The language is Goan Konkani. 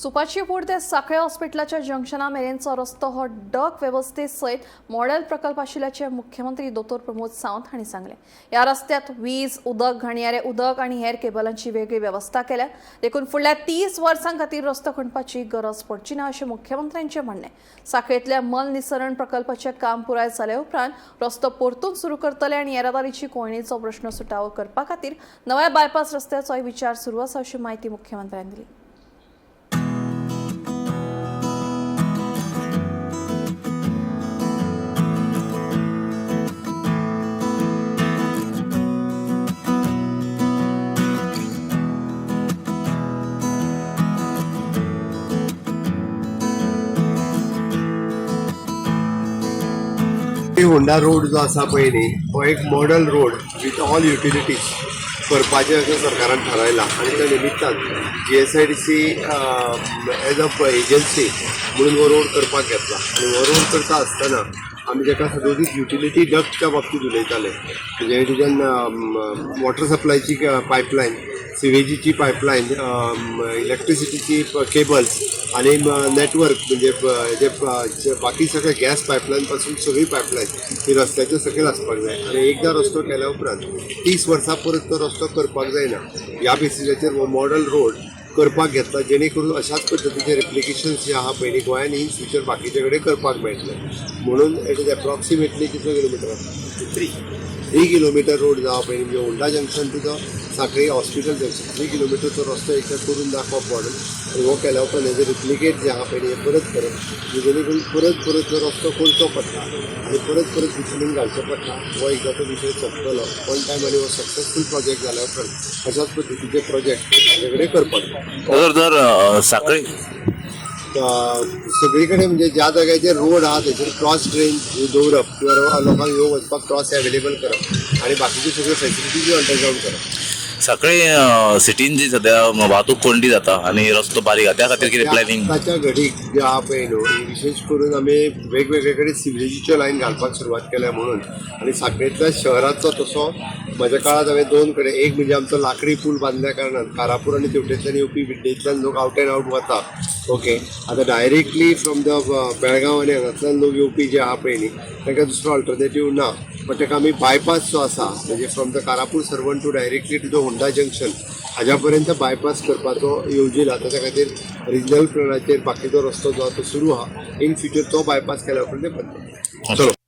सुपाची फूड ते साखळे हॉस्पिटलाच्या जंक्शना मेरेनचो रस्तो हो डक वेवस्थे सयत मॉडेल प्रकल्प आशिल्ल्याचें मुख्यमंत्री दोतोर प्रमोद सावंत हांणी सांगलें. ह्या रस्त्यात वीज, उदक, घाणयारे उदक आनी हेर केबलांची वेगळी वेवस्था केल्या, देखून फुडल्या 30 वर्सां खातीर रस्तो खणपाची गरज पडची ना अशें मुख्यमंत्र्यांचें म्हणणें. साखळेंतल्या मल निसरण प्रकल्पाचें काम पुराय जाले उपरांत रस्तो परतून सुरू करतले आनी येरादारीची कोंयडीचो प्रश्न सुटावो करपा खातीर नव्या बायपास रस्त्याचोय विचार सुरू आसा अशी म्हायती मुख्यमंत्र्यांनी दिली. होंडा रोड जो आसा पळय न्ही, हो एक model road with all utilities करपाचें अशें सरकारान थारायलां आनी त्या निमित्तान GSIDC as a agency म्हणून हो रोड करपाक घेतला. आनी हो रोड करता आसतना आमी ताका सदोदीत युटिलिटी डक्टच्या बाबतींत उलयताले, म्हणजे तुज्यान वॉटर सप्लायची पायपलायन, सिवेजीची पायपलायन, इलेक्ट्रिसिटीची केबल्स आनी नेटवर्क, म्हणजे जे बाकी सगळे गॅस पायपलायन पासून सगळी पायपलायन ही रस्त्याच्या सकयल आसपाक जाय. आनी एकदां रस्तो केल्या उपरांत 30 वर्सां परत तो रस्तो करपाक जायना, ह्या बेसिसाचेर हो मॉडल रोड करपाक घेतला, जेणे करून अशाच पद्दतीचे रेप्लिकेशन्स जे आहा पळय न्ही गोंयान इन फ्युचर बाकीचे कडेन करपाक मेळटले म्हणून. It is approximately कितलो किलोमिटर? 3 किलोमिटर रोड जो आहा पळय, म्हणजे Honda junction to the Sanquelim hospital junction, 3 किलोमिटरचो रस्तो एकदा करून दाखोवप मॉडल. आनी हो केल्या उपरांत हेजे रिप्लिकेट जे आहा पळय न्ही, हें परत करप, म्हणजे जेणे करून परत परत जो रस्तो करचो पडटा आनी परत परत बिटुमीन घालचें पडटा, हो एकदा तो विशय सोंपतलो वन टायम. आनी हो सक्सेसफूल प्रोजेक्ट जाल्या उपरांत अशाच पद्दतीचे प्रोजेक्ट सगळे करपाक जाय. जर जर साखळी सगळी कडेन, म्हणजे ज्या जाग्याचेर रोड आहा थंयसर क्रॉस ड्रेन दवरप किंवा लोकांक येवंक वचपाक क्रॉस अवेलेबल करप आनी बाकीच्यो सगळ्यो फेसिलिटीजूय अंडरग्रावंड करप. साखळी सिटीन जी सध्या वाहतूक कोंडी जाता आनी रस्तो बारीक आहा, त्या खातीर कितें प्लॅनिंग? आताच्या घडीक जे आहा पळय न्हू, विशेश करून आमी वेगवेगळे कडेन सिवरेजीच्यो लायन घालपाक सुरवात केल्या म्हणून. आनी साखळेंतल्या शहराचो तसो म्हज्या काळांत हांवें दोन कडेन, एक म्हणजे आमचो लाकडी पूल बांदल्या कारणान कारापूर आनी तेवटेंतल्यान येवपी विड्डेंतल्यान लोक आवट एंड आवट वता. ओके, आतां डायरेक्टली फ्रॉम the Belgaum आनी हांगांतल्यान लोक येवपी जे आहा पळय न्ही, तांकां दुसरो अल्टरनेटीव ना. पण ताका आमी बायपास जो आसा, म्हणजे from the Karapur Sarvan to directly to the Honda junction, हाज्या पर्यंत बायपास करपाचो येवजिला. ताच्या खातीर रिजनल प्लॅनाचेर बाकीचो रस्तो जो आहा तो सुरू आहा. इन फ्युचर तो बायपास केल्या उपरांत ते बंद. चलो.